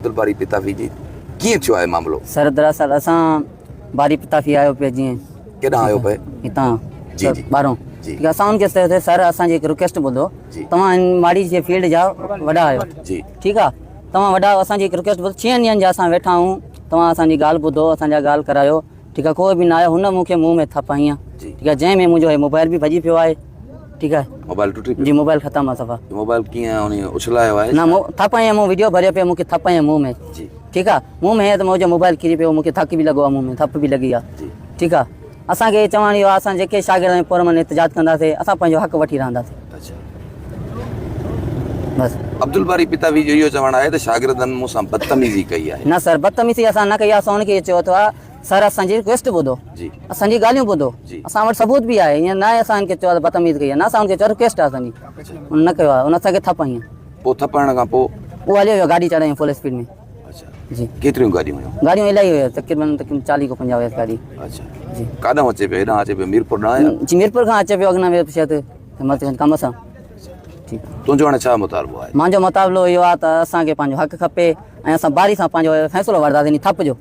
عبدالباري پتافي جي ڪيئن ٿيو آهي معاملو؟ سر دراصل اسان باري پتافي آيو پئي جيئن ڪيڏانهن آيو پئي؟ هتان جي جي ٻارهون جي ٺيڪ اسان ان کي چيو سر اسان جي هڪ رڪويسٽ ٻڌو توهان هن ماڙي جي فيلڊ جا وڏا آهيو جي ٺيڪ آ توهان وڏا آهيو اسان جي هڪ رڪويسٽ ٻڌو ڇهن ڏينهن جا اسان ويٺا آهيون توهان اسان جي ڳالهه ٻڌو اسان جا ڳالهه ڪرايو ٺيڪ آ ڪو به نه آيو هن مون کي منهن ۾ ٿپ هنئي ٺيڪ آ جنهن ۾ منهنجو هي موبائل به ڀڄي پيو آهي ٺيڪ آ موبائل ٽٽي پيو جي موبائل ختم آ صفا موبائل ڪيئن انهي اڇلايو آهي نه ٿپ هنئي مون ويڊيو ڀريو پيو مون کي ٿپ هنئي منهن ۾ جي ٺيڪ آ منهن ۾ هنئي ته منهنجو موبائل ڪري پيو مون کي ٿڪ به لڳو آ منهن ۾ ٿپ به لڳي آ جي ٺيڪ آ اسان کي چوڻ اهو آ اسان جيڪي شاگرد آهيون پرامن احتجاج ڪنداسي اسان پنهنجو حق وٺي رهنداسي اڇا بس عبدالباري پتافي جو اهو چوڻ آهي ته شاگردن مون سان بدتميزي ڪئي آهي. نه سر بدتميزي اسان نه ڪئي آهي اسان ان کي چيو ته سر اسان جي رڪويسٽ ٻڌو جي اسان جي ڳالهيون ٻڌو جي اسان وٽ ثبوت به آهي ائين نه آهي اسان ان کي چيو آهي ته بدتميز ڪئي آهي نه اسان ان کي چيو رڪويسٽ آهي اسان جي ان نه ڪيو آهي ان اسان کي ٿپ هنئي پوء ٿپ هڻڻ کان پوء اهو هليو ويو گاڏي چڙهائي فل اسپيڊ ۾ اڇا جي ڪيتريون گاڏيون هيون؟ گاڏيون الاهي هيون تقريبن تقريبن 40 کان 50 هيس گاڏي. اڇا جي ڪاڏانهن اچي پيو هيڏانهن اچي پيو ميرپور ڏانهن يا؟ جي ميرپور کان اچي پيو اڳنا ويو شايد مت ڪم سان. ٺيڪ تنهنجو هاڻي ڇا مطالبو آهي؟ مانجو مطالبو اهو آهي ته اسان کي پنهنجو حق کپي ۽ اسان باري سان پنهنجو فيصلو وٺنداسين ٿپ جو.